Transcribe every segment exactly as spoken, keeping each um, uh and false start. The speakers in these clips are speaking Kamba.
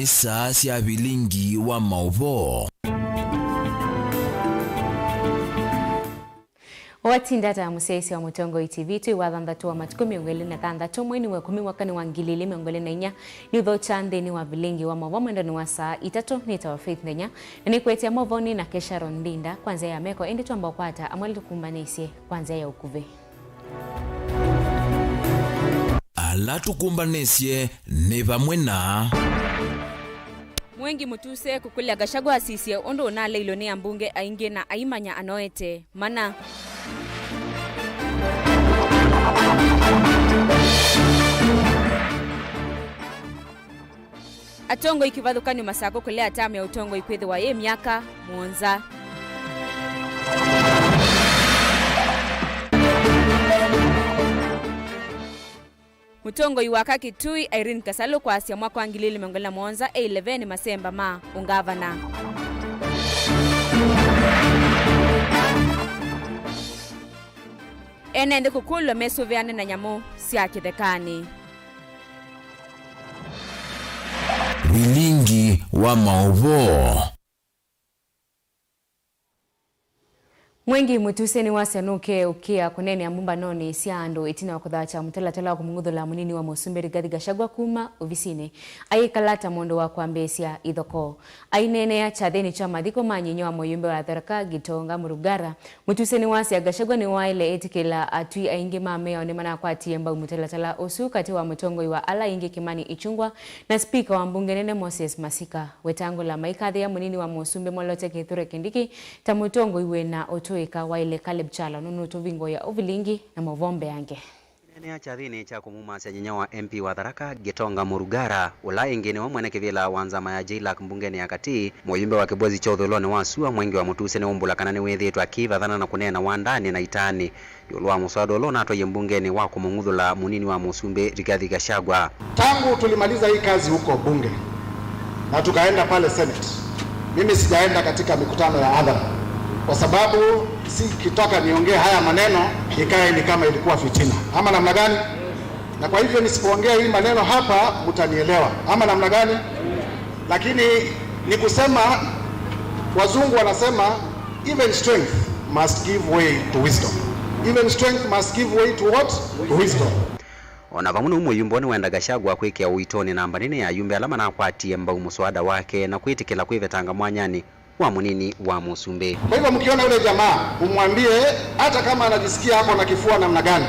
Saa sya vilingi wa maũvoo. Watinda ata mũsyaĩĩsya wa Mũtongoi T V? Twĩ wa thanthatũ wa matukũ mĩongo ĩlĩ na thanthatũ, mwei nĩ wa ĩkũmi, mwaka nĩ wa ngili ilĩ mĩongo ĩlĩ na inya. Nĩ ũthokya nthĩnĩ wa vilingi wa maũvoo mwendonĩ wa saa itatũ. Nĩtawa Faith Ndenya, na nĩkũetea maũvoonĩ nake Sharon Ndinda kwa nzĩa ya meko, ĩndĩ twamba ũkwata amwe ala tũkumbanĩsye kwa nzĩa ya ũkuvĩ. Ala tũkumbanĩsye nĩ vamwe na Mwengi Mutuse kũkũlya Gachagua asisye ũndũ ũnaleilwe nĩ ambunge aingĩ na aimanya anoete mana. Atongoi kĩvathũkany'o masakũkũlya atamu ya ũtongoi kwĩthĩwa yĩ myaka mũonza. Mũtongoi wa aka Kitui, Irene Kasalu, kwasya mwaka wa ngili ilĩ mĩongo ĩlĩ na mũonza eĩle venĩ masemba ma ũngavana. Ene nthĩ kũkũlw'a mesũvĩane na nyamũ sya kĩthekanĩ. Vilingi wa maũvoo. Mwengi Mutuse nĩwasya nũkeũkĩa kũneenea mbũmbanonĩ sya andũ ĩtina wa kũthaakya mũtalatala wa kũmũng'uthũla mũnini wa mũsumbĩ Rigathi Gachagua kuma ovisinĩ. Ayĩkala ta mũndũ wa kwambĩĩsya ithokoo. Aineenea kyathĩnĩ kya mathiko ma nyinyia wa mũyumbe wa Tharaka, Gitonga Murugara, Mutuse nĩwasya Gachagua nĩwaĩle ĩtĩkĩla atwi aingĩ ma mĩao nĩmanakwatie mbau mũtalatala ũsu katĩ wa mũtongoi wa ala aingĩ Kimani Ichung'wah na spika wa mbunge nene Moses Masika. Wetangula maikathĩa mũnini wa mũsumbĩ Molote Kithure Kindiki ta mũtongoi wĩ na ũtũĩka. Waĩle Caleb Kyalo nũnũtũvingũĩa ũvilingi na maũvoo mbeange. Akĩneenea kyathĩnĩ kya kũmumasya nyinyia wa M P wa Tharaka, Gitonga Murugara, ũla ĩngĩ nĩwe mwene kĩvĩla wa nzama ya JLAC mbungenĩ ya katĩ, mũyumbe wa kĩbosi kya ũthũĩlonĩ wa sua, Mwengi wa Mũtuse nĩwaumbũla kana nĩwĩthĩĩtwe akĩvathana na kũneena wandanĩ na itanĩ ĩũlũ wa mũswada ũla ũnatwaie mbungenĩ wa kũmũng'uthũla mũnini wa mũsumbĩ Rigathi Gachagua. Tangu tulimaliza hii kazi huko bunge na tukaenda pale Senate, mimi sijaenda katika mikutano ya hadhara kwa sababu sikitaka niongee haya maneno ikae ni kama ilikuwa fitina ama namna gani? Na kwa hivyo nisipoongea hii maneno hapa mtanielewa ama namna gani? Lakini ni kusema, wazungu wanasema even strength must give way to wisdom. Even strength must give way to what? To wisdom. O na vamwe na ũu, mũyumbe nĩwenda Gachagua kwĩkĩa ũitonĩ namba nene ya ayumbe ala manakwatie mbau mũswada wake na kwĩtĩkĩla kwĩvetanga mwanyanĩ wa mũnini wa mũsumbĩ. Kwa hivyo mkiona yule jamaa, umwambie hata kama anajisikia ako na kifua namna gani,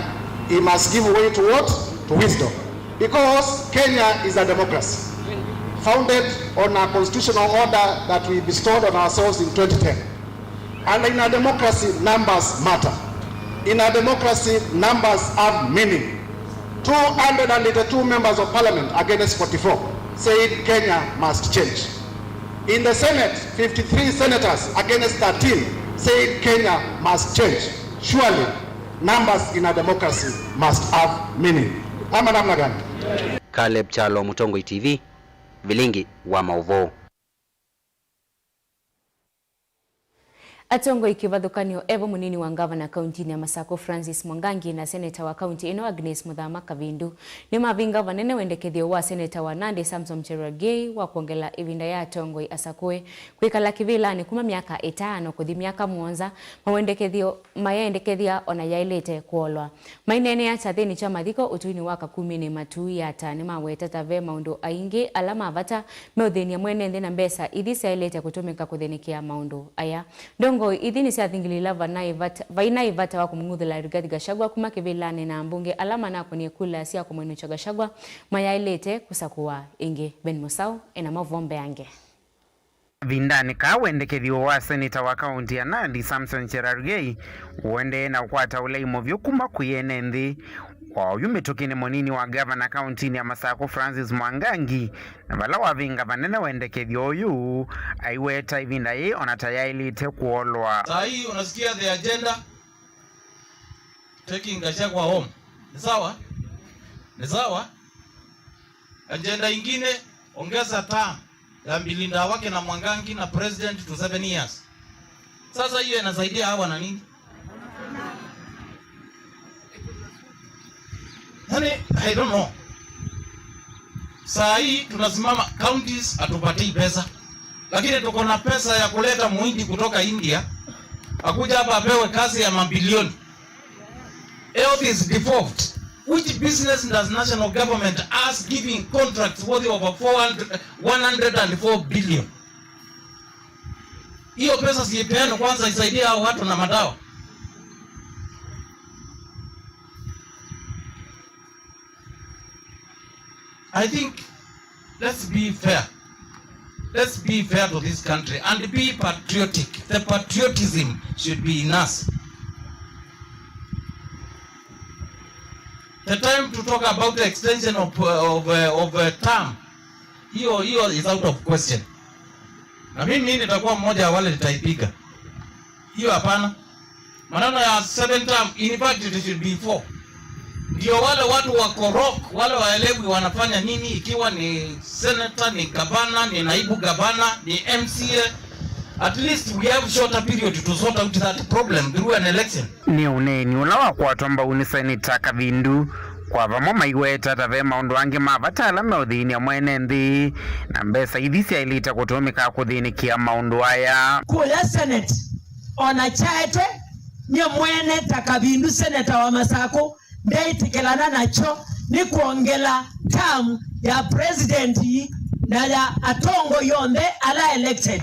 he must give way to what? To wisdom. Because Kenya is a democracy founded on a constitutional order that we bestowed on ourselves in twenty ten. And in a democracy, numbers matter. In a democracy, numbers have meaning. Two hundred and eighty-two members of parliament against forty-four said Kenya must change. In the Senate, fifty-three senators against thirteen said Kenya must change. Surely, numbers in a democracy must have meaning. Ama namna gani? Caleb Kyalo, Mũtongoi T V, vilingi wa maũvoo. Atongoi kĩvathũkany'o, evo mũnini wa ngavana kauntinĩ ya Masakũ Francis Mwangangi na seneta wa kaunti ĩno Agnes Mũthama Kavindu nĩmavinga vanene wendekethyo wa seneta wa Nandi Samson Cherargei wa kwongela ĩvinda ya atongoi asakũe kwĩkala kĩvĩlanĩ kuma myaka ĩtano kũthi myaka mũonza, mawendekethyo mayendekethya ona yaĩlĩte kũolwa. Maineenea kyathĩnĩ kya mathiko ũtũinĩ wa Kakumĩnĩ, Matuu Yata nĩmaweta ta ve maũndũ aingĩ ala ma vata meũthĩny'a mwene nthĩ na mbesa ithi syaĩlĩte kũtũmĩka kũthĩnĩkĩa maũndũ aya. Ndongoi ithi nĩsyathingilile ĩla vanaĩ vata, vainaĩ vata wa kũmũng'uthũla Rigathi Gachagua kuma kĩvĩlanĩ na ambunge ala manakũnie kula sya kũmwĩnũkya Gachagua mayaĩlĩte kũsakũwa ĩngĩ. Ben Mũsaũ ena maũvoo mbeange. Ĩvindanĩ kaa, wendekethyo wa seneta wa kaunti ya Nandi Samson Cherargei ũendee na kũkwata ũlei mũvyũ kuma kwĩ ene nthĩ. Kwa oyu mĩtũkĩ nĩ mũnini wa gavana kauntinĩ ya Masakũ Francis Mwangangi, na vala wavinga vanene wendekethyo ũyũ, aiweta ĩvinda yĩĩ ona ta yaĩlĩte kũolwa. Saa hii unasikia the agenda, taking Gachagua home. Ni sawa? Ni sawa? Agenda ingine, ongeza term ya Bilinda wake na Mwangangi na president to seven years. Sasa hiyo inasaidia hawa na nini? Yaani, I don't know. Saa hii tunasimama, counties hatupatii pesa, lakini tuko na pesa ya kuleta muhindi kutoka India akuja hapa apewe kazi ya mabilioni. Health is devolved. Which business does national government has giving contracts worth over four hundred, one hundred and four billion? Hiyo pesa sipeane kwanza, isaidie hao watu na madawa. I think, let's be fair. Let's be fair to this country and be patriotic. The patriotism should be in us. The time to talk about the extension of, uh, of, uh, of, uh, term, hiyo, hiyo is out of question. Na mimi nitakuwa mmoja wa wale nitaipiga. Hiyo hapana. Maneno ya seven term, in fact it should be four. Ndio wale watu wako rock, wale waelewi wanafanya nini, ikiwa ni senator, ni gavana, ni naibu gavana, ni M C A. At least we have shorter period to sort out that problem through an election. Nĩ ũneeni ũla wakwatwa mbau nĩ Seneta Kavindu. Kwa vamwe maiweta ta ve maũndũ angĩ ma vata ala meũthĩny'a mwene nthĩ, na mbesa ithi syaĩlĩte kũtũmĩka kũthĩnĩkĩa maũndũ aya. Kũya Senate, o na kyaetwe, nyie mwene ta Kavindu, seneta wa Masakũ, ndeĩtĩkĩlana nakyo nĩ kwongela term ya president na ya atongoi onthe ala elected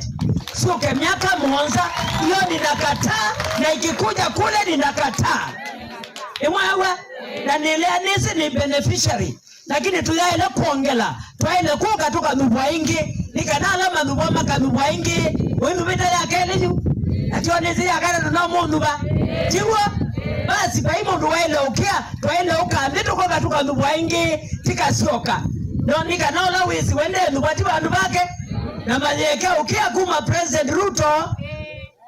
syũke myaka mũonza. Hiyo ninakataa, na ikikuja kule ninakataa. Nĩmwawa? Na nĩlea nĩsĩ nĩ beneficiary, lakini tũyaĩle kwongela, twaĩle kũka tũkathuvwa ĩngĩ, nĩ kana ala mathuvwa makathuvwa ĩngĩ. Ũithuvĩte ya kelĩ yu, na tyo nĩsĩ ya katatũ no mũthuva. Tiw'o? Basi, vai mũndũ waĩle ũkĩa, twaĩle ũka nthĩ tũkoka tũkathuvwa ĩngĩ, tikasyoka. No nĩ kana ũla wĩsĩ we ndethuvwa ti vandũ vake, na mayĩeke ũkĩa kuma President Ruto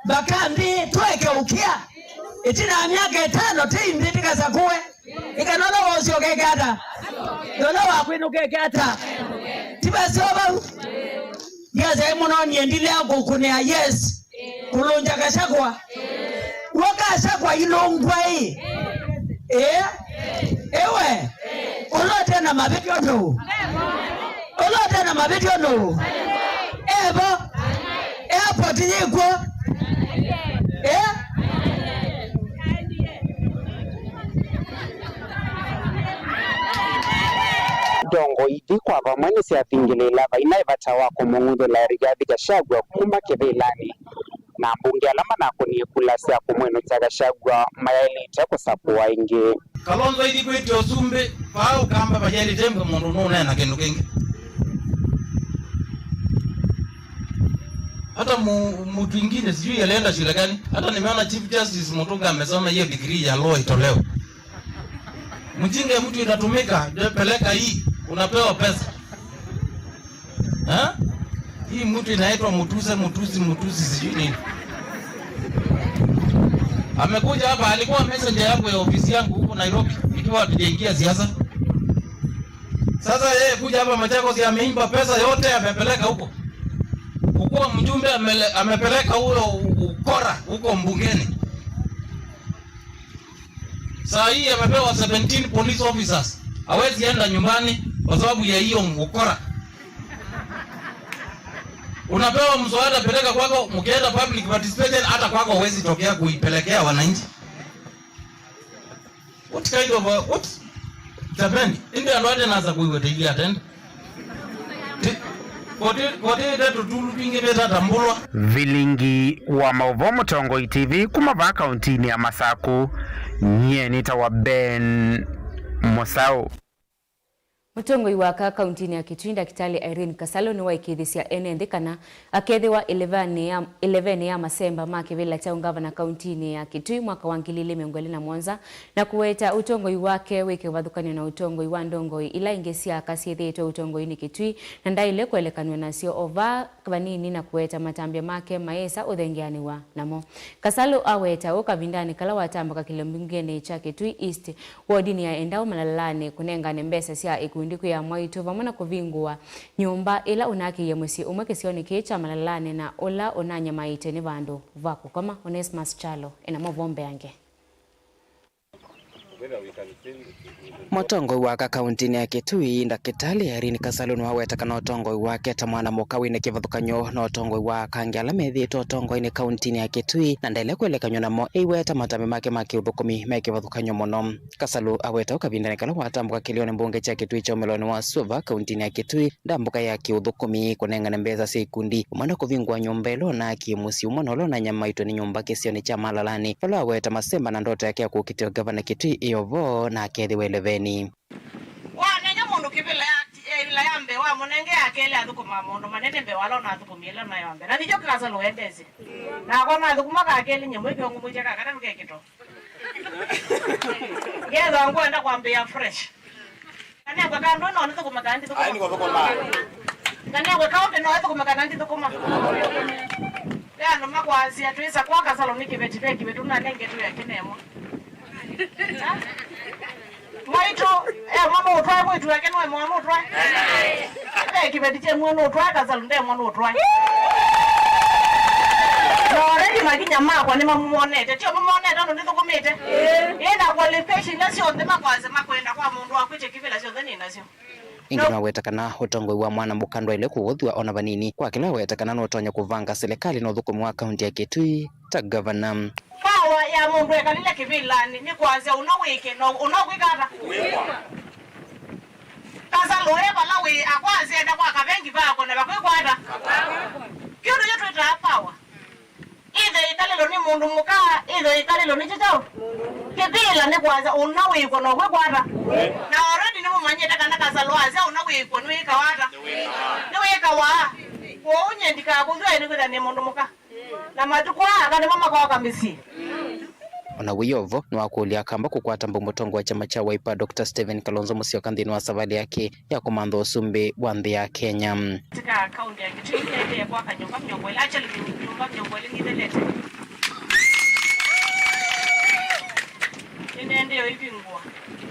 mpaka nthĩ tũeke ũkĩa. Ĩtina ya myaka ĩtano ti nthĩ tikasakũe. Nĩ kana ũla waũsyoka eke ata? Na ũla wakwĩnũka eke ata? Ti vaseo vau? Ndiasyaĩ mũno, nyie ndilea kũkũnĩa yes. Kũlũngya Gachagua. W'o Gachagua ilũngwa ĩ? Ĩĩ. Ĩwe. Ũla ũte na mavĩtyo nũũ? Ũla ũte na mavĩtyo nũũ? Evo. Airport yĩkw'o. Ĩĩ. Ndongoi ithi kwa vamwe nĩsyavingĩlĩĩla vainaĩ vata wa kũmũng'uthũla Rigathi Gachagua kuma kĩvĩlanĩ, na ambunge ala manakũnie kula sya kũmwĩnũkya Gachagua mayaĩlĩte kũsakũwa ĩngĩ. Kalonzo ithi kwĩtya ũsumbĩ, vaa Ũkamba vayaĩlĩte mbwe mũndũ nũũneena kĩndũ kĩngĩ. Hata mu-, mtu ingine sijui alienda shule gani. Hata nimeona Chief Justice Mutunga amesoma hiyo degree ya law itolewe. Mjinga ya mtu inatumika, ndio peleka hii, unapewa pesa. Ha? Hii mtu inaitwa Mutuse, Mutusi, Mutusi sijui nini. Amekuja hapa, alikuwa messenger yangu ya ofisi yangu huko Nairobi, nikiwa hatujaingia siasa. Sasa yeye kuja hapa Machakos, ameimba pesa yote, amepeleka huko. Kukuwa mjumbe, amele-, amepeleka huyo ukora huko mbungeni. Saa hii amepewa seventeen police officers. Hawezi enda nyumbani kwa sababu ya hiyo ukora. Unapewa mswada, peleka kwako, mkienda public participation, hata kwako huwezi tokea kuipelekea wananchi. What kind of a, what? Jamani, ĩndĩ andũ ate nasa kũiweta ili atende. Ti-, koti, koti ĩte tũtulu twingĩ vĩtatambũlwa. Vilingi wa maũvoo Mũtongoi T V kuma vaa kauntinĩ ya Masakũ, nyie nĩtawa Ben Mũsaũ. Mũtongoi wa aka kauntinĩ ya Kitui, Ndakĩtalĩ Irene Kasalu, nĩwaĩkĩĩthĩsya ene nthĩ kana akethĩwa ĩlevanĩ ya, ĩlevenĩ ya masemba ma kĩvĩla kya ũngavana kauntinĩ ya Kitui mwaka wa ngili ilĩ mĩongo ĩlĩ na mũonza, na kũweta ũtongoi wake wĩ kĩvathũkany'o na ũtongoi wa ndongoi ila ingĩ sya aka syĩthĩĩtwe ũtongoinĩ Kitui, na ndaĩle kũelekanw'a nasyo o vaa vanini, na kũweta matambya make mayĩsa ũthengeanĩw'a namo. Kasalu aweta ũu kavindanĩ kala watambũka kĩlĩo mbungenĩ kya Kitui East, wodinĩ ya Endau Malalanĩ, kũnengane mbesa sya ikundi kwĩ amwaitũ, vamwe na kũvingũa nyũmba ĩla ũnakĩie mũsyĩ ũmwe kĩsionĩ kĩĩ kya Malalanĩ na ũla ũnanyamaĩte nĩ vandũ va kũkoma. Onesmus Kyalo ena maũvoo mbeange. Mũtongoi wa aka kauntinĩ ya Kitui, Ndakĩtalĩ Irene Kasalu, nĩwaweta kana ũtongoi wake ta mwana mũka wĩna kĩvathũkany'o na ũtongoi wa aka angĩ ala methĩĩtwe ũtongoinĩ kauntinĩ ya Kitui, na ndaĩle kwelekany'o namo, eiweta matambya make ma kĩũthũkũmi me kĩvathũkany'o mũno. Kasalu aweta ũu kavindanĩ kala watambũka kĩlĩonĩ mbunge kya Kitui kya ũmĩlonĩ wa Suva kauntinĩ ya Kitui, ndambũka ya kĩũthũkũmi, kũnengane mbesa sya ikundi, ũmwe na kũvingũa nyũmba ĩla ũnaakie mũsyĩ ũmwe na ũla ũnanyamaitwe nĩ nyũmba kĩsionĩ kya Malalanĩ, vala aweta masemba na ndoto yake ya kũkitĩa ũngavana Kitui ĩyo vo na akethĩwa ĩleveni. Wanenga mũndũ kĩvĩla ya, ya ĩvĩla ya mbee, wamũnenge ya kelĩ athũkũmaa maũndũ manene mbee wa ala ũnathũkũmie ĩla nayo ya mbee. Na nĩkyo Kasalu wendesye. Nakwa nathũkũma ka kelĩ nyamũ ĩkĩongũmwĩtya ka katatũ kekĩto. Ngethwa ngwenda kwambĩĩa fresh. Kanengwe ka ndũĩ no nĩthũkũme kana ndithũkũma? Ai, nĩkũthũkũma. Kanengwe kaũndĩ no ĩthũkũme kana ndithũkũma? Ve andũ makwasya twĩsa kwa Kasalu nĩ kĩveti, ve kĩveti ũnanengetwe ya kĩnemwa. Mwaitũ emwa nũtwae, mwĩtu wake nũemwa nũtwae. Ve kĩveti kyemwa nũtwae, Kasalu ndemwa nũtwae. Na already makinya makwa nĩmamũmonete, tio mũmonete ũndũ ndĩthũkũmĩte? Ĩĩ, na qualification ila syonthe makwasya makwenda kwa mũndũ wakwĩtye kĩvĩla syonthe nĩ nasyo. Ĩngĩ nĩwaweta kana ũtongoi wa mwana mũka ndwaĩle kũũthw'a o na vanini, kwa kĩla aweta kana nũtonya kũvanga silikalĩ na ũthũkũmi wa kaunti ya Kitui ta ngavana. Power ya mũndũ ekalile kĩvĩlanĩ nĩ kwasya ũna wĩke na ũna ũkwĩka ata? Kasalu e vala wĩ akwasya enda kwa kavengi vako na vakwĩkwata. Kĩu nĩkyo twĩtaa power. Ĩthe ĩkalĩlo nĩ mũndũ mũka, ĩthe ĩkalĩlo nĩ kyaũ? Kĩvĩla nĩ kwasya ũna wĩkw'a na ũkwĩkwata. Na already nĩmũmanyĩte kana Kasalu asya ũna wĩkw'a nĩwĩkawa ata? Nĩwĩkawa. Kwoou nyie ndikakũthw'e nĩkwĩthĩa nĩ mũndũ mũka. Na matukũ aa aka nĩmo makoka mĩsyĩ. O na wĩ o vo, nĩwakũlya akamba kũkwata mbau mũtongoi wa kyama kya Wiper, Doctor Stephen Kalonzo Musyoka, nthĩnĩ wa savalĩ yake ya kũmantha ũsumbĩ wa nthĩ ya Kenya. Katika kaunti ya Kitui nĩendee kwaka nyũmba mĩongo ĩlĩ, actually, nyũmba mĩongo ĩlĩ nithelete. Nĩnendee ũivingũa.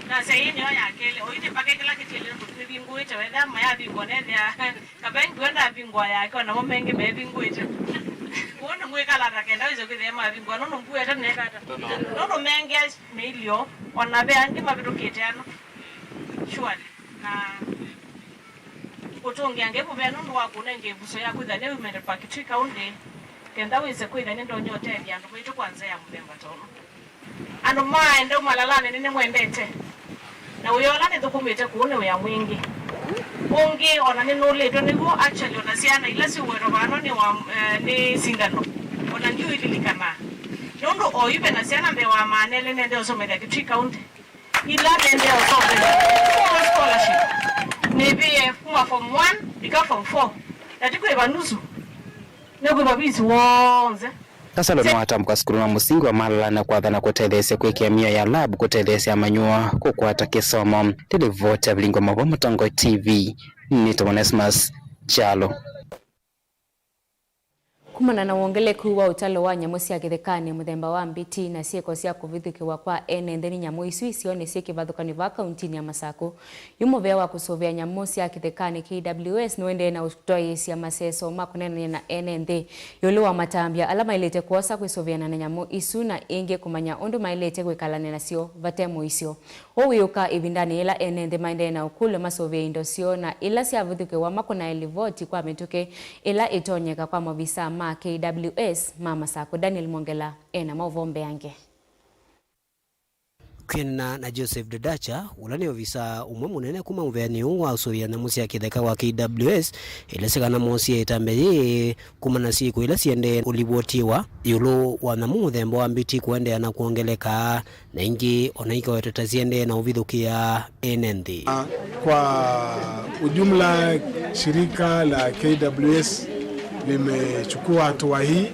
Nasya ĩĩ nĩyo ya kelĩ. Oyu nĩ mpaka kĩla kĩtiele nĩvingũĩte, wethĩa mayavingũa nethĩa kavengi we ndavingũa yake, onamo mengĩ mevingũĩte. Ũũ nĩ mwĩkala ata kenda wĩse kwĩthĩa mavingũa, nũndũ mbuete neka ata? Nũndũ mengĩ mĩilio, ona ve angĩ mavĩtũkĩte ano. Surely. Na kũtũngĩa Ngai mũvea nũndũ wa kũnenge ĩvuso ya kwĩthĩa nĩwumĩte kwa Kitui County, kenda wĩse kwĩthĩa nĩndonya ũtethya andũ maitũ kwa nzĩa ya mũthemba ta ũno. Andũ maende Malalanĩ nĩnĩmwendete, na wĩa ũla nĩthũkũmĩte kũu nĩ wĩa mwingĩ. Ũngĩ ona nĩnũlĩtwe nĩw'o, actually, ona syana ila syũwetwa vano nĩ wa, eh, nĩ sindano, ona ndiũililikana. Nũndũ oyu ve na syana mbee wa maana elĩ nende ũsomethya Kitui County. Ila nende ũsomethya full scholarship. Nĩvĩe kuma form one ika form four. Na ti kwĩva nusu, nĩ kwĩva visi wonze. Kasalu nĩwatambũka sukulu wa mũsingi wa Malala na kwathana kũtetheesya kwĩkĩa mĩao ya lab kũtetheesya amanyĩw'a kũkwata kĩsomo. Nĩ livoti ya Vilingwa Mavo, Mũtongoi T V, nĩtawa Onesmus Kyalo. Kumana na wongeleku wa ũtalo wa nyamũ sya kĩthekanĩ mũthemba wa mbiti na syĩko sya kũvithũkĩwa kwa ene nthĩ nĩ nyamũ isu isionĩ syĩ kĩvathũkany'o vaa kauntinĩ ya Masakũ, yu mũvĩa wa kũsũvĩa nyamũ sya kĩthekanĩ, K W S, nũendee na kũtwaĩĩsya maseso ma kũneenany'a na ene nthĩ ĩũlũ wa matambya ala maĩlĩte kwosa kwĩsũvĩana na nyamũ isu, na ĩngĩ kũmanya ũndũ maĩlĩte kwĩkalany'a nasyo vate mũisyo. Ũu wĩũka ĩvindanĩ yĩla ene nthĩ maendee na ũkũlw'a masũvĩe indo syoo, na ila syavithũkĩwa makũnae livoti kwa mĩtũkĩ ĩla ĩtonyeka kwa maovisaa ma K W S ma Masakũ. Daniel Mwongela e na maũvoo mbeange. Kwĩanana na Joseph Dodacha, ũla nĩ ovisaa ũmwe mũnene kuma mũveanĩ ũũ wa ũsũvĩa nyamũ sya kĩtheka wa K W S, elesya kana moosie ĩtambya yĩĩ kumana na syĩko ila siendee ũlivotiwa ĩũlũ wa nyamũ mũthemba wa mbiti kũendeea na kwongeleka, na ingĩ ona ikawetwa ta siendee na ũvithũkĩa ene nthĩ. Kwa ujumla, shirika la K W S limechukua hatua hii.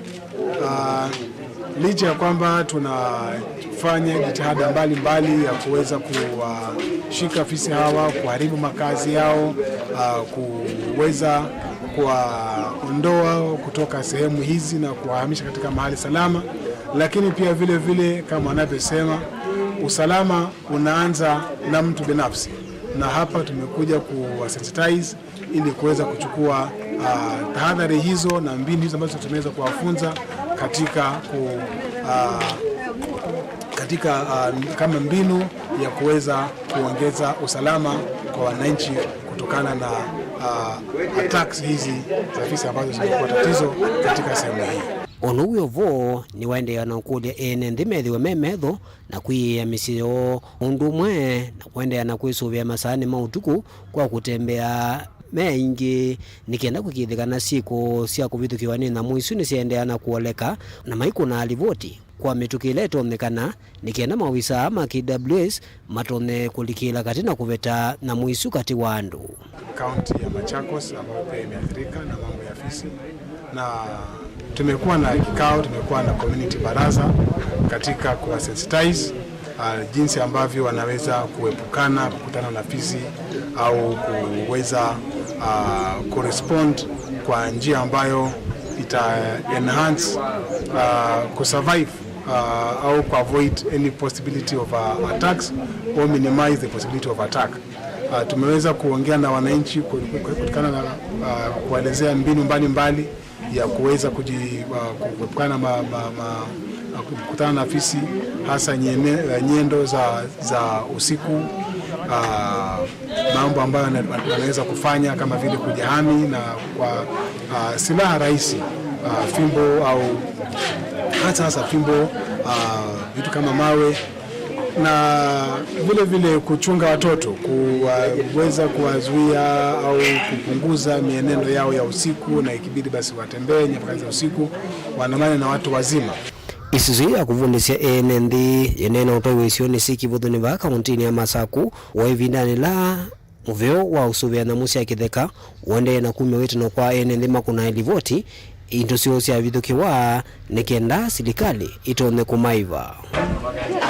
Ah, licha ya kwamba tunafanya jitihada mbalimbali ya kuweza kuwashika fisi hawa, kuharibu makazi yao, ah, kuweza kuwaondoa kutoka sehemu hizi na kuwahamisha katika mahali salama, lakini pia vile vile, kama wanavyosema, usalama unaanza na mtu binafsi, na hapa tumekuja kuwasensitize ili kuweza kuchukua, ah, tahadhari hizo na mbinu hizo ambazo tumeweza kuwafunza katika ku-, ah, katika, ah, kama mbinu ya kuweza kuongeza usalama kwa wananchi kutokana na, ah, attacks hizi za fisi ambazo zimekuwa tatizo katika sehemu hii. Ũndũ wĩ o vo, nĩwaendeea na kũkũlya ene nthĩ methĩwe me metho na kwĩyĩĩa mĩsyĩ yoo, ũndũ ũmwe na kũendeea na kwĩsũvĩa masaanĩ ma ũtukũ kwa kũtembea me aingĩ, nĩ kenda kũkĩĩthya kana syĩko sya kũvithũkĩwa nĩ nyamũ isu nĩsyaendeea na kũoleka, na maikũnaa livoti kwa mĩtũkĩ ĩla ĩtonyekana, nĩ kenda maovisaa ma K W S matonye kũlikĩla katĩ na kũveta nyamũ isu katĩ wa andũ. Kaunti ya Machakos ambayo pia imeathirika na mambo ya fisi, na tumekuwa na kikao, tumekuwa na community baraza katika kuwasensitize, ah, jinsi ambavyo wanaweza kuepukana kukutana na fisi au kuweza, ah, kurespond kwa njia ambayo ita enhance, ah, kusurvive, ah, au kuavoid any possibility of, ah, attacks or minimize the possibility of attack. Ah, tumeweza kuongea na wananchi ku-, ku-, kutokana na, ah, kuwaelezea mbinu mbalimbali ya kuweza kuji-, ah, ku-, kuepukana ma-, ma-, ma-, ah, kukutana na fisi, hasa nyene-, eh, nyendo za, za usiku, ah, mambo ambayo wana-, wanaweza kufanya kama vile kujihami na kwa, ah, silaha rahisi, ah, fimbo au hata hasa fimbo, ah, vitu kama mawe, na vile vile kuchunga watoto, kuweza kuwazuia au kupunguza mienendo yao ya usiku, na ikibidi basi watembee nyakati za usiku, waandamane na watu wazima. Isusu ya kũvundĩsya ene nthĩ yĩneena ũtwaĩwe isionĩ syĩ kĩvũthũnĩ vaa kaũntĩnĩ ya Masaku, wa ĩvindanĩ la mũveo wa ũsũvĩa nyamũ sya kĩtheka ũendee na kumya wĩtano kwa ene nthĩ makũnae livoti, indo syoo syavithũkĩwa nĩ kenda silikalĩ ĩtonye kũmaiva.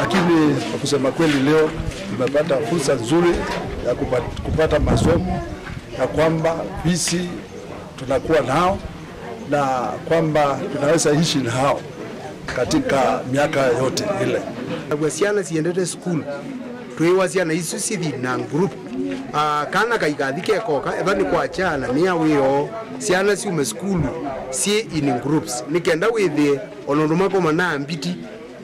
Lakini kwa kusema kweli, leo tumepata fursa nzuri ya kupa-, kupata masomo ya kwamba fisi tunakuwa nao na kwamba tunaweza ishi nao katika miaka yote ile. Nagua syana siendete sukulu, twĩwa syana isu sithi na group. Ah, kana kaikathi kekoka, ethwa nĩ kwa kyaa na nĩ ya wĩoo, syana syume sukulu syĩ in groups, nĩ kenda wĩthĩe ona ũndũ makomanaa mbiti.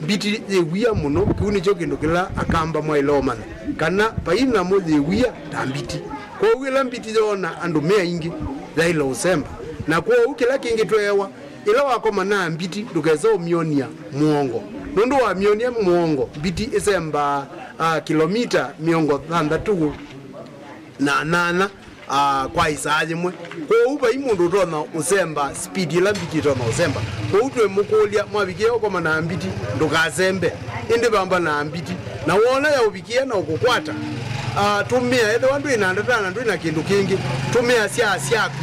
Mbiti yĩ wia mũno, kĩu nĩkyo kĩndũ kĩla Akamba mwaĩle ũmanya, kana vai nyamũ yĩ wia ta mbiti. Kwoou ĩla mbiti yoona andũ me aingĩ, yaĩle ũsemba. Na kwoou kĩla kĩngĩ tweewa, ĩla wakomana na mbiti, ndũkesa ũmyonia mũongo, nũndũ wamyonia mũongo, mbiti ĩsembaa, ah, kilomita mĩongo thanthatũ na nyanya, ah, kwa ĩsaa yĩmwe. Kwoou vai mũndũ ũtonya ũsemba speed ĩla mbiti ĩtonya ũsemba. Kwoou twĩmũkũlya, mwavikĩĩa ũkomana na mbiti, ndũkasembe, ĩndĩ vamba na mbiti. Na woona yaũvikĩĩa na ũkũkwata, ah, tũmĩa, ethĩwa ndwĩ na ndata na ndwĩ na kĩndũ kĩngĩ, tũmĩa syaa syaku,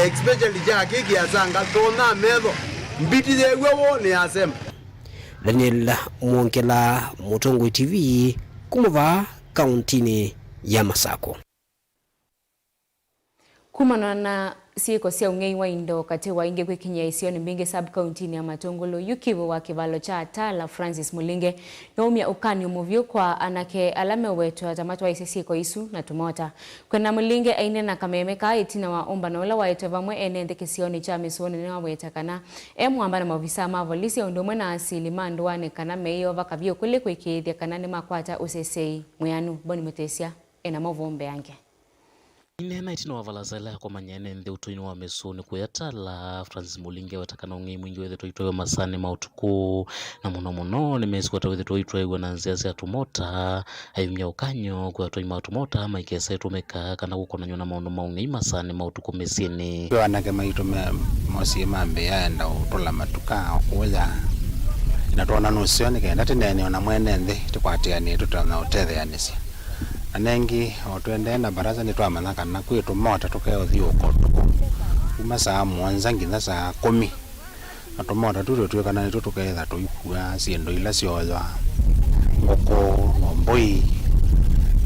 especially kya kĩĩ kĩasanga, tonya metho, mbiti yeew'a woo nĩyasemba. Daniel Mwongela, Mũtongoi T V, kuma vaa kaũntĩnĩ ya Masakũ. Kumana na syĩko sya ũng'ei wa indo katĩ wa ingĩ kwĩkinyĩa isionĩ mbingĩ sub-kauntinĩ ya Matũngũlũ, yu kivu wa kĩvalo kya Tala Francis Mũlinge nĩwaumya ũkany'o mũvyũ kwa anake ala meũwetwa ta matwaĩsye syĩko isu na tũmota. Kwenda Mũlinge aineena kameme kaa ĩtina wa ũmbano ũla waetwe vamwe ene nthĩ kĩsionĩ kya Mĩsũũ, nĩwaweta kana e mũamba na maovisaa ma volisi o ũndũ ũmwe na asili ma ndũanĩ kana meĩyova kavyũ kũlĩ kũĩkĩĩthya kana nĩmakwata ũseseĩ mwĩanu. Boni Mũtĩsya ena maũvoo mbeange. Aineena ĩtina wa valasa ĩla yakomany'a ene nthĩ ũtũinĩ wa Mĩsũũ nĩ kũya Tala, Francis Mũlinge aweta kana ũng'ei mwingĩ wĩthĩtwe ũitwaĩwe masaanĩ ma ũtukũ, na mũno mũno nĩmesĩ kwata wĩthĩtwe ũitwaĩw'a na nzĩa sya tũmota, aimya ũkany'o kwĩ atwai ma tũmota maikesa ĩtũmĩka kana kũkonanywa na maũndũ ma ũng'ei masaanĩ ma ũtukũ mĩsyĩnĩ. Kwĩ anake maitũ me-, mosie mambĩĩa enda ũtũla matuka o kũya, na twona nũseo nĩ kenda tĩneeneo na mwene nthĩ tũkwatĩanĩe tũtonya ũtetheanĩsya. Na nengĩ, o tũendee na baraza, nĩtwamanya kana kwĩ tũmota tũkeũthiũũka ũtukũ kuma saa mũonza nginya saa kũmi. Na tũmota tũu tũtw'ĩkana nĩtwo tũkeetha tũikua syĩndũ ila syoywa, ngũkũ, mbũi.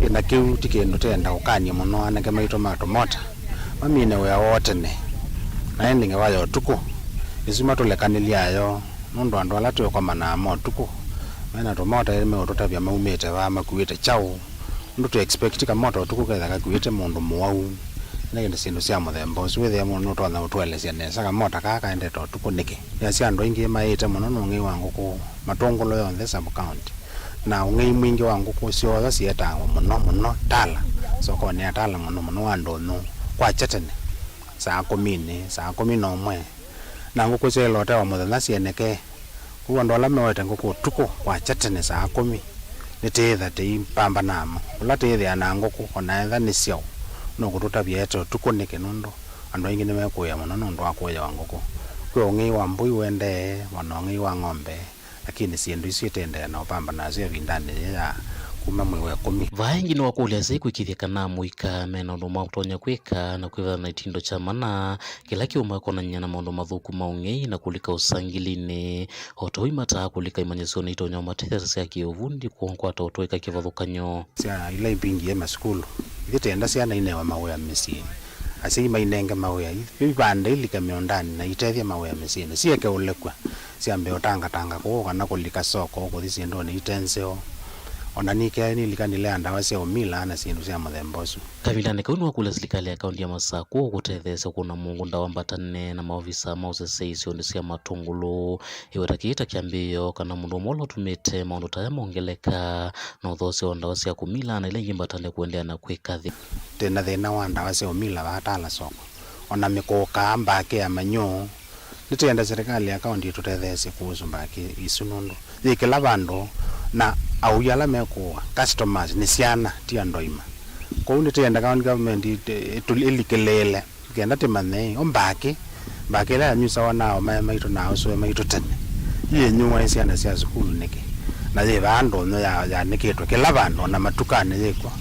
Ĩ, na kĩu ti kĩndũ tenda ũkany'e mũno anake maitũ ma tũmota mamine wĩa woo tene, na ĩndĩ ngewa ya ũtukũ ĩsu matũlekanĩlya yo, nũndũ andũ ala twĩkomanaa ma ũtukũ me na tũmota meũtũtavya maumĩte vaa, makuĩte kyaũ. Ũndũ tũ expect kamota ũtukũ ketha kakuĩte mũndũ mũwau, ĩndĩ syĩndũ sya mũthemba ũsu, wĩthĩa mũndũ nũtonya ũtũelesya nesa kamota kaa kaendete ũtukũ nĩkĩ. Nĩasya andũ aingĩ maĩĩte mũno nĩ ũng'ei wa ngũkũ Matũngũlũ yonthe sub county. Na ũng'ei mwingĩ wa ngũkũ syoo syetawa mũno mũno tala, sokonĩ ya tala mũno mũno wa ndũnyũ kwakya tene, saa kũminĩ, saa kũmi na ũmwe. Na ngũkũ syaĩle ũtewa mũthenya syenekee. Kwoou andũ ala meoete ngũkũ ũtukũ kwakya tene saa kũmi, nĩtĩĩtha tĩipambanaa mo. Ũla tĩĩthĩaa na ngũkũ, o na etha nĩ syaũ, nũkũtũtavya ete ũtukũ nĩkĩ? Nũndũ andũ aingĩ nĩmekũĩa mũno nũndũ wa kũĩawa ngũkũ. Kwĩ ũng'ei wa mbũi ũendee, o na ũng'ei wa ng'ombe, lakini syĩndũ isu itendeea na ũpambanasyo ĩvindanĩ yĩĩ ya kuma mwei wa ĩkũmi. Vaa ĩngĩ nĩwakũlya asyai kwĩkĩĩthya kana amũika me na ũndũ maũtonya kwĩka na kwĩvethana na itindo kya mana kĩla kĩũmakonany'a na maũndũ mathũku ma ũng'ei na kũlika ũsangilinĩ, o ta ũu imataa kũlika imanyĩsyonĩ itonya ũmatetheesya kĩũvundi kũkwata ũtũĩka kĩvathũkany'o. Sya ila ipingie masukulu, ithyĩ tenda syana inewe mawĩa mĩsyĩ, asyai mainenge mawĩa, ivande ilike mĩũndanĩ na itethye mawĩa mĩsyĩnĩ, sieke ũlekw'a, syambe ũtangatanga kũũ kana kũlika soko kũthi syĩndũnĩ ite nzeo. O na nĩkyaĩ nĩlikanile ya ndawa sya ũmila na syĩndũ sya mũthemba ũsu. Kavindanĩ kau nĩwakũlya silikalĩ ya kaũnti ya Masakũ kũtetheesya kũna mũũngũnda wa mbatane na maovisa ma ũseseisyo nthĩ sya Matũngũlũ. Ĩweta kĩĩ ta kyambĩĩo kana mũndũ ũmwe ũla ũtumĩte maũndũ ta aya mongeleka na ũthoosya wa ndawa sya kũmila na ila ingĩ mbatane kũendeea na kwĩka thĩ. Twĩ na thĩna wa ndawa sya ũmila vaa Tala soko, o na mĩkũũka, mbakĩ ya manyũũ. Nĩtwĩenda silikalĩ ya kaũnti ĩtũtetheesye kũhusu mbakĩ isu nũndũ yĩ kĩla vandũ na aui ala mekũũa, customers, nĩ syana, ti andũ aima. Kwoou nĩtwĩenda county government ĩtũ-, ĩtũ-, ĩlikĩlĩĩle kenda tũmanye o mbakĩ, mbakĩ ĩla yanyusawa na aũmae maitũ na aũsũe maitũ tene, yĩnyuae syana sya sukulu nĩkĩ? Na yĩ vaa ndũnyũ ya-, yanĩkĩtwe kĩla vandũ, o na matukanĩ yĩkw'o.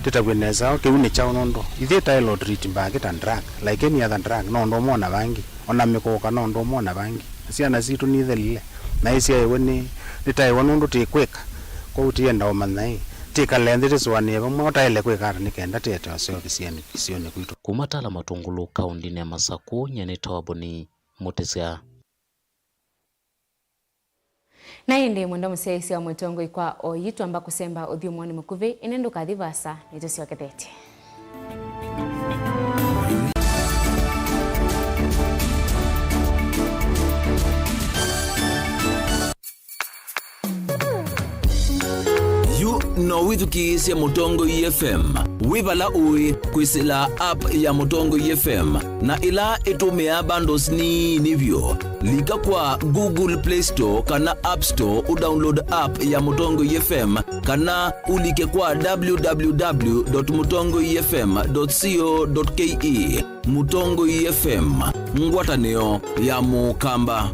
Tũtavye nesa, kĩu nĩ kyaũ? Nũndũ ithyĩ taĩle ũtreat mbakĩ ta drug like any other drug, no ũndũ ũmwe o na vangi, o na mĩkũũka no ũndũ ũmwe o na vangi. Na syana sitũ nithelile, na isyaĩwe nĩ, nĩtaĩwe nũndũ tĩkwĩka. Kwoou tũyenda ũmanya ĩ, twĩkale nthĩ tũsũanĩe vamwe ũtaĩle kwĩka ata nĩ kenda tũete ũseo kĩsionĩ, kĩsionĩ kwitũ. Kuma Tala Matũngũlũ kaũndĩnĩ ya Masakũ, nyie nĩtawa Boni Mũtĩsya. Na ĩndĩ mwendwa mũsyaĩĩsya wa Mũtongoi, kwa oyu twamba kũsemba ũthyũmũonĩ mũkuvĩ, ĩndĩ ndũkathi vaasa, nĩtũsyokethetye. Yu no wĩthukĩĩsye Mũtongoi F M wĩ vala ũĩ kwĩsĩla app ya Mũtongoi F M, na ĩla ĩtũmĩaa bundles nini vyũ. Lika kwa Google Play Store kana App Store ũdownload app ya Mũtongoi F M, kana ũlike kwa w w w dot mũtongoi f m dot co dot k e. Mũtongoi F M, ngwatanĩo ya Mũkamba.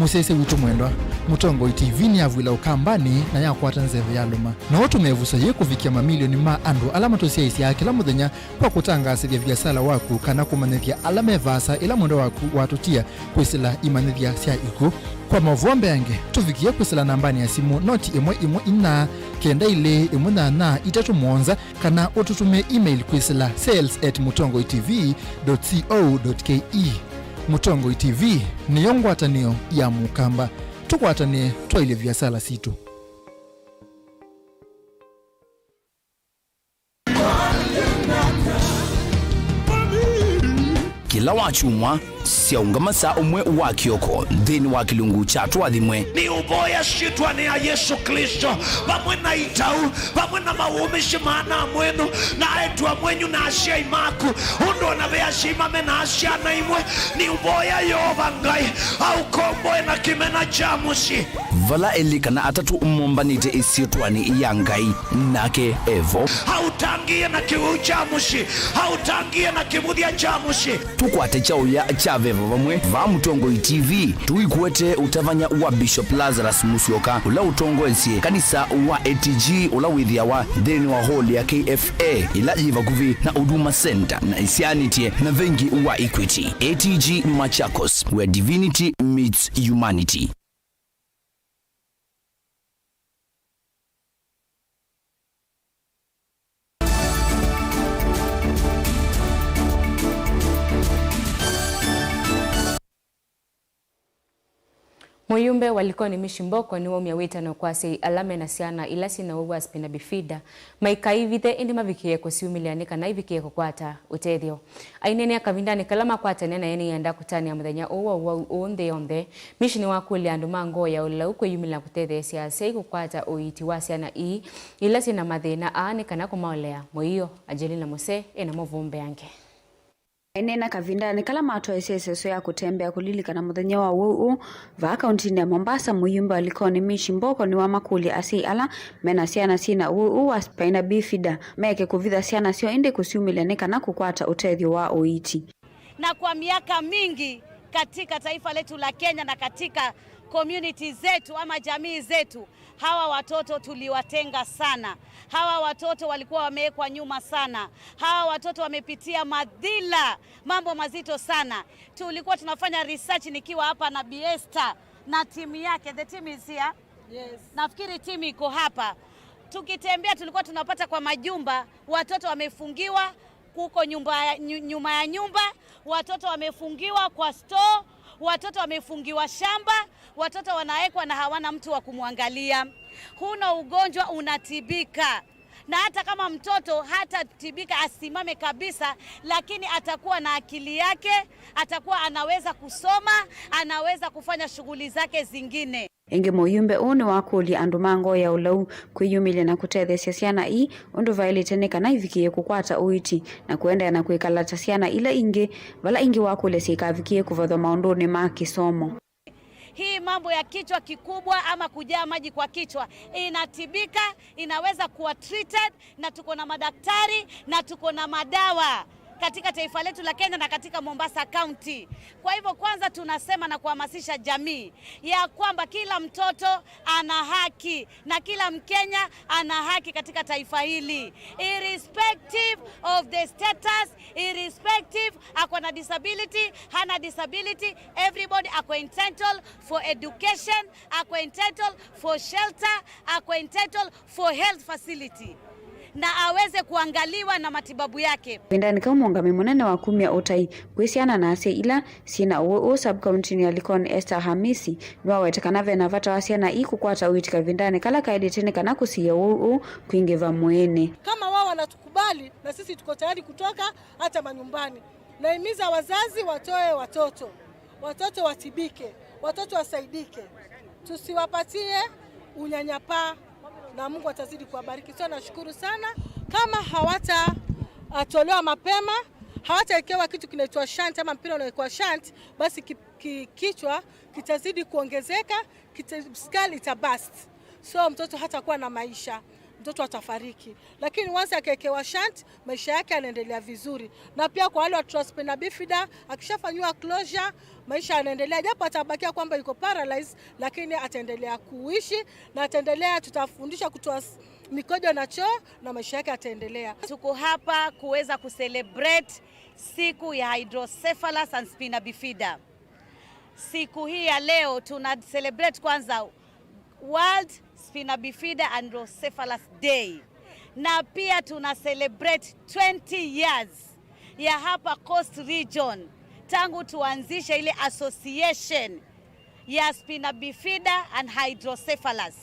Mũsyaĩĩsya witũ mwendwa, Mũtongoi T V nĩyavw'ĩla Ũkambanĩ na yakwata nzeve yalũma. No ũtũme ĩvuso yĩĩ kũvikĩa mamilioni ma andũ ala matũsyaĩĩsyaa kĩla mũthenya kwa kũtangaasĩthya viasala waku kana kũmanyĩthya ala me vaasa ĩla mwendwa waku watũtia kwĩsĩla imanyĩthya sya ikw'ũ. Kwa maũvoo mbeange, tũvikĩe kwĩsĩla nambanĩ ya simũ noti ĩmwe ĩmwe inya kenda ilĩ ĩmwe nyanya itatũ mũonza, kana ũtũtũmĩe email kwĩsĩla sales at mũtongoi t v dot co dot k e. Mũtongoi T V nĩyo ngwatanĩo ya Mũkamba. Tũkwatanĩe twaĩlye viasala sitũ. Kĩla wakyumwa, syaũngama saa ũmwe wa kĩoko nthĩnĩ wa kĩlungu kya Tũathimwe. Nĩũvoya syĩtwanĩ ya Yesũ Klĩsto, vamwe na itau, vamwe na mawũmĩsye ma ana mwenyu, na aĩtu amwenyu, na asyai maku, ũndũ o na ve asyai mame na syana imwe. Nĩũvoya Yeova Ngai aũkomboe na kĩmena kya mũsyĩ. Vala elĩ kana atatũ mombanĩte ĩsyĩtwanĩ ya Ngai, nake evo. Aũtangĩĩe na kĩwĩu kya mũsyĩ, aũtangĩĩe na kĩvũthya kya mũsyĩ. Tũkwate kyaũya kya veva vamwe vaa Mũtongoi T V, tũikwete ũtavany'a wa Bishop Lazarus Musyoka, ũla ũtongoesye kanisa wa A T G ũla wĩthĩawa nthĩnĩ wa hall ya K F A ĩla yĩ vakuvĩ na Huduma Center na ĩsyaanĩtye na vengi wa Equity. A T G Machakos, where divinity meets humanity. Mũyumbe wa Likoni Mishi Mboko nĩwaumya wĩtano kwa asyai ala mena syana ila syĩna ũwau wa spina bifida maikaivithe ĩndĩ mavikĩe kũsyumĩlĩa nĩ kana ivikĩe kũkwata ũtethyo. Aineenea kavindanĩ kala makwatanĩa na ene ianda kũtanĩa mũthenya ũũ wa ũwau ũũ nthĩ yonthe, Mishi nĩwakũlya andũ ma ngoo ya ũlau kwĩyumĩlĩla kũtetheesya asyai kũkwata ũiiti wa syana ii ila syĩna mathĩna aa nĩ kana kũmaolea mũio. Angelina Muse ena maũvoo mbeange. Aineena kavindanĩ kala matwaĩsye ĩseso ya kũtembea kũlilikana mũthenya wa ũwau ũũ vaa kauntinĩ ya Mombasa, mũyumbe wa Likoni Mishi Mboko nĩwamakũlya asyai ala mena syana syĩna ũwau ũũ wa spina bifida meke kũvitha syana syoo ĩndĩ kũsyumĩlya nĩ kana kũkwata ũtethyo wa ũiiti. Na kwa miaka mingi katika taifa letu la Kenya na katika community zetu ama jamii zetu, hawa watoto tuliwatenga sana. Hawa watoto walikuwa wamewekwa nyuma sana. Hawa watoto wamepitia madhila, mambo mazito sana. Tulikuwa tunafanya research nikiwa hapa na Bi Esther na timu yake. The team is here. Yes. Nafikiri timu iko hapa. Tukitembea tulikuwa tunapata kwa majumba, watoto wamefungiwa kuko nyumba ya, nyu-, nyuma ya nyumba, watoto wamefungiwa kwa store, watoto wamefungiwa shamba, watoto wanawekwa na hawana mtu wa kumwangalia. Huno ugonjwa unatibika. Na hata kama mtoto hatatibika asimame kabisa, lakini atakuwa na akili yake, atakuwa anaweza kusoma, anaweza kufanya shughuli zake zingine. Ĩngĩ mũyumbe ũũ nĩwakũlya andũ ma ngoo ya ũlau kwĩyumĩlya na kũtetheesya syana ii ũndũ vaĩlĩte nĩ kana ivikĩe kũkwata ũiiti na kũendeea na kwĩkala ta syana ila ingĩ, vala ĩngĩ wakũlya syĩkavikĩe kũvathwa maũndũnĩ ma kĩsomo. Hii mambo ya kichwa kikubwa ama kujaa maji kwa kichwa inatibika, inaweza kuwa treated, na tuko na madaktari na tuko na madawa katika taifa letu la Kenya na katika Mombasa County. Kwa hivyo, kwanza tunasema na kuhamasisha jamii ya kwamba kila mtoto ana haki na kila Mkenya ana haki katika taifa hili, irrespective of the status, irrespective ako na disability, hana disability, everybody ako entitled for education, ako entitled for shelter, ako entitled for health facility, na aweze kuangaliwa na matibabu yake. Kavindanĩ kau, mũũngamĩi mũnene wa kumya ũtai kwĩ syana na asyai ila syĩna ũwau ũũ sub-kauntinĩ ya Likoni, Esther Hamisi, nĩwaweta kana vena vata wa syana ii kũkwata ũiiti kavindanĩ kala kaĩlĩte nĩ kana kũsiĩĩa ũwau ũũ kwingĩva mwĩĩnĩ. Kama wao wanatukubali, na sisi tuko tayari kutoka hata manyumbani. Naimiza wazazi watoe watoto, watoto watibike, watoto wasaidike, tusiwapatie unyanyapaa, na Mungu atazidi kuwabariki. So nashukuru sana. Kama hawatatolewa mapema, hawatawekewa kitu kinaitwa shunt ama mpira unaitwa shunt, basi ki, ki, kichwa kitazidi kuongezeka, kita, skull ita burst. So mtoto hatakuwa na maisha, mtoto atafariki. Lakini once akawekewa shunt, maisha yake yanaendelea vizuri. Na pia kwa wale watu wa spina bifida, akishafanyiwa closure, maisha yanaendelea, japo atabakia kwamba yuko paralyzed, lakini ataendelea kuishi na ataendelea, tutafundisha kutoa s-, mikojo na choo, na maisha yake yataendelea. Tuko hapa kuweza kucelebrate siku ya hydrocephalus and spina bifida. Siku hii ya leo tuna celebrate kwanza World Spina Bifida and Hydrocephalus Day, na pia tuna celebrate twenty years ya hapa Coast Region tangu tuanzishe ile association ya spina bifida and hydrocephalus.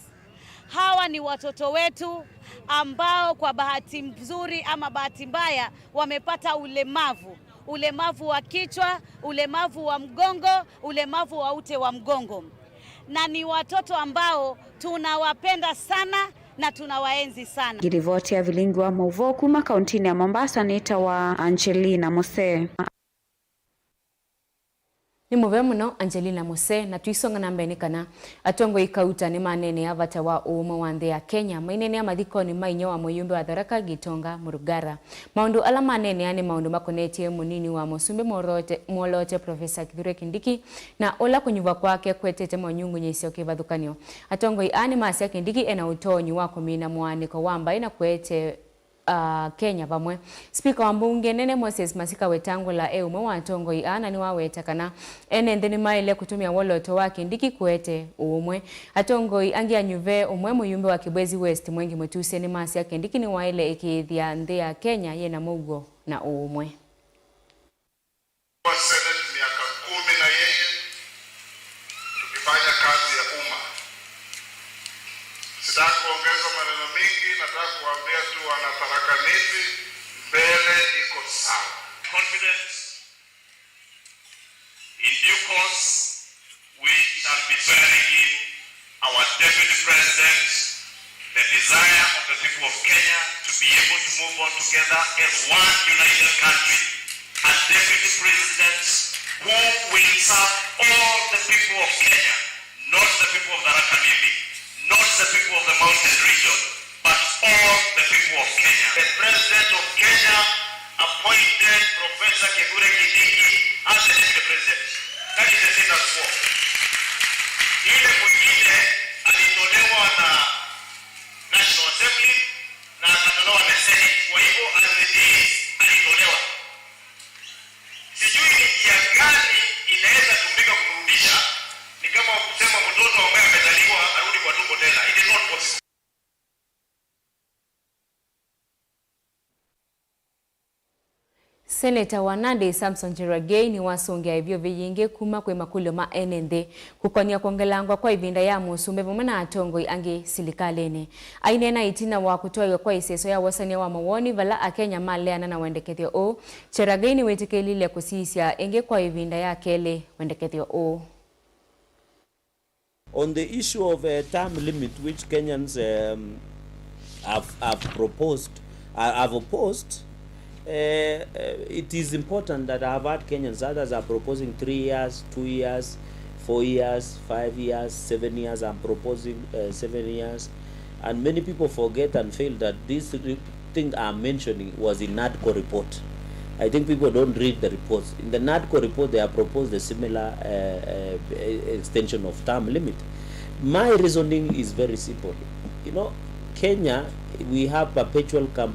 Hawa ni watoto wetu ambao kwa bahati nzuri ama bahati mbaya wamepata ulemavu, ulemavu wa kichwa, ulemavu wa mgongo, ulemavu wa ute wa mgongo, na ni watoto ambao tunawapenda sana na tunawaenzi sana. Ngĩrivoti ya vilingi wa maũvoo kuma kauntinĩ ya Mombasa nĩtawa Angelina Mose. Nĩ mũvea mũno Angelina Mose, na tũisonga na mbee nĩ kana atongoi kauta nĩmaneenea vata wa ũũmwe wa nthĩ ya Kenya, maineenea mathikonĩ ma inyia wa mũyumbe wa Tharaka Gitonga Murugara. Maũndũ ala maneenea nĩ maũndũ makonetye mũnini wa mũsumbĩ mwoloote, mwoloote Professor Kithure Kindiki, na ũla kũnyuvwa kwake kũetete monyungunyĩsyo kĩvathũkany'o. Atongoi aa nĩmasya Kindiki ena ũtonyi wa kũmina mũaanĩko wa mbaĩ na kũete a Kenya vamwe. Spika wa mbunge nene Moses Masika Wetangula e ũmwe wa atongoi aa na nĩwaweta kana ene nthĩ nĩmaĩle kũtũmĩa woloto wa Kindiki kũete ũũmwe. Atongoi angĩ anyuve ũmwe mũyumbe wa Kibwezi West Mwengi Mutuse nĩmasya Kindiki nĩwaĩle ĩkĩĩthya nthĩ ya Kenya yĩna mũuo na ũũmwe. Kwa Senate miaka kumi na yeye, tukifanya kazi Wana Tharaka Nithi, mbele iko sawa. Confident. In due course, we shall be swearing in our Deputy President, the desire of the people of Kenya to be able to move on together as one united country, a Deputy President who will serve all the people of Kenya, not the people of Tharaka Nithi, not the people of the mountain region, but all the people of Kenya. The President of Kenya appointed Professor Kithure Kindiki as the Deputy President. That is the status quo. Yule mwingine alitolewa na National Assembly na akatolewa na Senate. Kwa hivyo, as it is, alitolewa. Sijui ni njia gani inaweza tumika kumrudisha. Ni kama kusema mtoto ambaye amezaliwa arudi kwa tumbo tena. It is not possible. Seneta wa Nandi Samson Cherargei nĩwasũngĩa ĩvyũvĩ yĩngĩ kuma kwĩ makũlyo ma ene nthĩ kũkonĩa kwongelangwa kwa ĩvinda ya mũsumbĩ vamwe na atongoi angĩ silikalĩnĩ. Aineena ĩtina wa kũtwaĩwa kwa ĩseso ya wosany'a wa mawoni vala Akenya maleana na wendekethyo ũũ, Cherargei nĩwĩtĩkĩlile kũsisya ĩngĩ kwa ĩvinda ya kelĩ wendekethyo ũũ. On the issue of a term limit which Kenyans, um, have, have proposed, uh, have opposed, uh, uh, it is important that I have heard Kenyans, others are proposing three years, two years, four years, five years, seven years. I'm proposing, uh, seven years. And many people forget and fail that this re-, thing I'm mentioning was in NADCO report. I think people don't read the reports. In the NADCO report, they have proposed a similar, uh, uh, extension of term limit. My reasoning is very simple. You know, Kenya, we have perpetual cam-,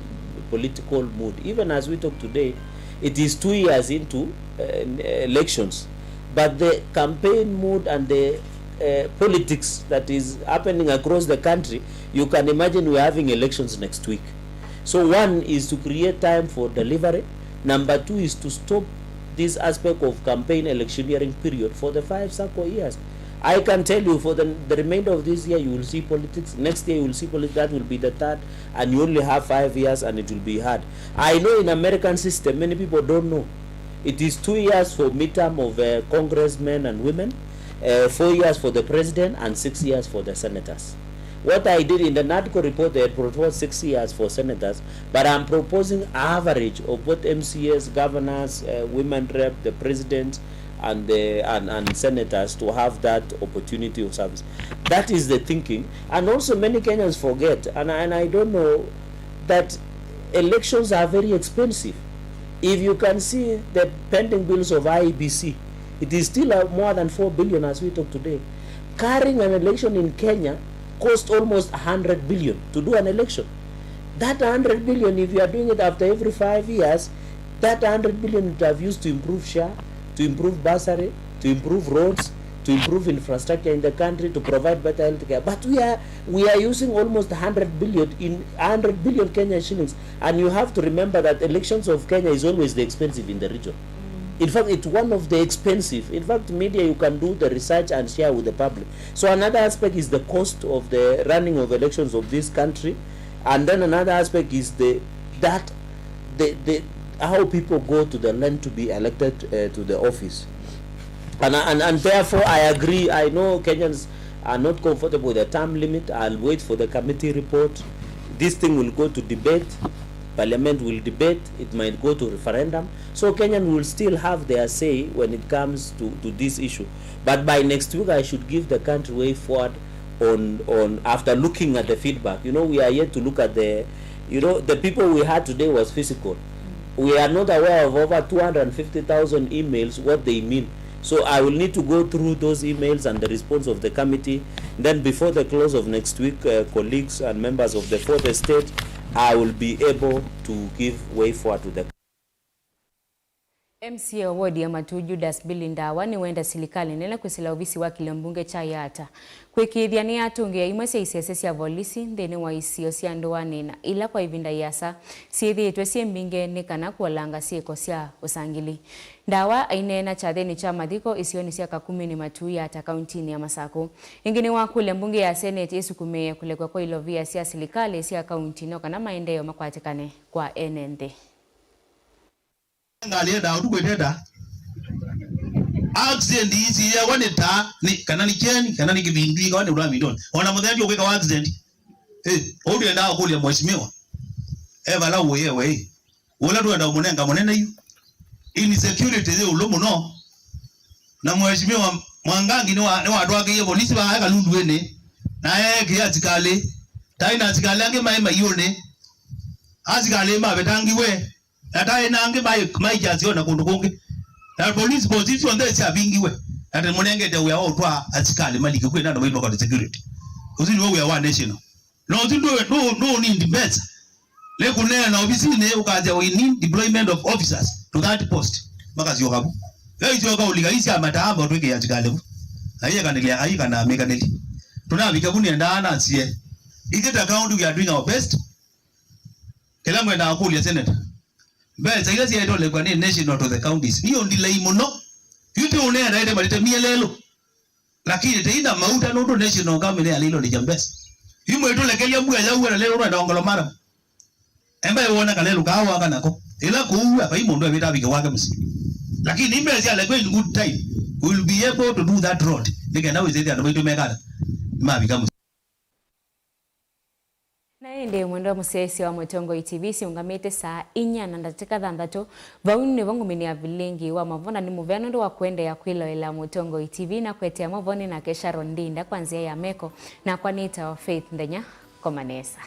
political mood. Even as we talk today, it is two years into, uh, elections. But the campaign mood and the, uh, politics that is happening across the country, you can imagine we're having elections next week. So one is to create time for delivery. Number two is to stop this aspect of campaign electioneering period for the five circle years. I can tell you for the, the remainder of this year, you will see politics. Next year, you will see politics. That will be the third, and you only have five years, and it will be hard. I know in American system, many people don't know. It is two years for midterm of, uh, congressmen and women, uh, four years for the president, and six years for the senators. What I did in the NADCO report, they had proposed six years for senators, but I'm proposing average of both M C As, governors, uh, women rep, the president, and the, and, and senators to have that opportunity of service. That is the thinking. And also many Kenyans forget, and, and I don't know, that elections are very expensive. If you can see the pending bills of I E B C, it is still, uh, more than four billion as we talk today. Carrying an election in Kenya cost almost a hundred billion to do an election. That hundred billion, if you are doing it after every five years, that hundred billion would have used to improve SHA, to improve bursary, to improve roads, to improve infrastructure in the country, to provide better health care. But we are, we are using almost a hundred billion in, a hundred billion Kenya shillings. And you have to remember that elections of Kenya is always the expensive in the region. In fact, it's one of the expensive. In fact, media, you can do the research and share with the public. So another aspect is the cost of the running of elections of this country. And then another aspect is the, that, the, the, how people go to the land to be elected, uh, to the office. And, and, and therefore, I agree. I know Kenyans are not comfortable with the term limit. I'll wait for the committee report. This thing will go to debate. Parliament will debate. It might go to referendum. So Kenyans will still have their say when it comes to, to this issue. But by next week, I should give the country way forward on, on, after looking at the feedback. You know, we are yet to look at the, you know, the people we had today was physical. We are not aware of over two hundred fifty thousand emails, what they mean. So I will need to go through those emails and the response of the committee. Then before the close of next week, uh, colleagues and members of the fourth estate, I will be able to give way forward to the. M C A wa wodi ya Matuu, Judas Billy Ndawa, nĩwenda silikalĩ nene kwĩsĩla ovisi wa kĩlio mbunge kya Yatta kwĩkĩĩthya nĩyatũngĩĩa imwe sya isese sya volisi nthĩnĩ wa isio sya ndũanĩ na ila kwa ĩvinda ĩasa syĩthĩĩtwe syĩ mbingĩ nĩ kana kũolanga syĩko sya ũsangili. Ndawa aineena kyathĩnĩ kya mathiko isionĩ sya Kakumini, Matuu, Yatta, kauntinĩ ya Masakũ. Ĩngĩ nĩwakũlya mbunge ya Senate ĩsukumĩĩe kũlekw'a kwa ilovia sya silikalĩ sya kaunti no kana maendeeo makwatĩkane kwa ene nthĩ. Ngalĩ yendaa ũtukũ ĩteta. Accident isi yewa nĩ taa, nĩ, kana nĩ kyeni, kana nĩ kĩvindu, ikawa nĩ ũla mindoni. Ona mũthenya ũkwĩka wa accident. Eh, ũu ndwendaa kũlya mheshimiwa. E vala ũĩ ewe, ĩ. Ũla twenda ũmũnenga mũnene yu. Insecurity yĩ ũlũ mũno. Na mheshimiwa Mwangangi nĩwa-, nĩwatwakĩie polisi vaa Kalunduĩnĩ. Na eekĩa asikalĩ. Taĩ na asikalĩ angĩ maĩ maiũnĩ. Asikalĩ mavetangiwe. Na taĩ na angĩ maĩ, maĩ kiasi na kũndũ kũngĩ. Na police post isu onthe syavingiwe. Na tũmũnengete wĩa wa ũtwaa asikalĩ malike kwĩ na andũ maitũ makona security. Ũsu nĩw'o wĩa wa national. Na ũsu ndũ, ndũ, ndũ need mbesa. Nĩ kũneena ovisinĩ ũkasya, "We need deployment of officers to that post." Makasyoka vu. Yo isyoka ũlika isi ya mataamba ũtwĩkĩa asikalĩ vu. Aikanĩlya, aikanamĩkanĩli. Tũnavika vu nĩendaa nasie. Ithyĩ ta county we are doing our best. Kĩla ngwendaa kũlya senator. Mbesa ila syaĩtolekwa nĩ national to the counties. Nĩ ũndilei mũno. Yu ti ũneena ĩte malite mie lelũ. Lakini teina mauta nũndũ national government yalĩlolĩkya mbesa. Yu mwĩtũlekelya mbua yau ĩla lelũ ũrenda ongolo mara. Emba ĩwona kalelũ kaa waka nako. Ĩla kũua, vai mũndũ evĩta avike wake mũsyĩ. Lakini mbesa syalekwa in good time. We will be able to do that road. Nĩ kenda wĩsĩthya andũ maitũ mekana. Mavika mũsyĩ. Na ĩndĩ mwendwa mũsyaĩĩsya wa Mũtongoi T V, siũngamĩte saa inya na ndatĩka thanthatũ, vau nĩvo ngũminĩa vilingi wa mavona nĩ mũvea nũndũ wa kũendeea kwĩloela Mũtongoi T V na kũetea mavoni nake Sharon Ndinda kwa nzĩa ya meko, nakwa nĩtawa Faith Nthenya. Koma nesa.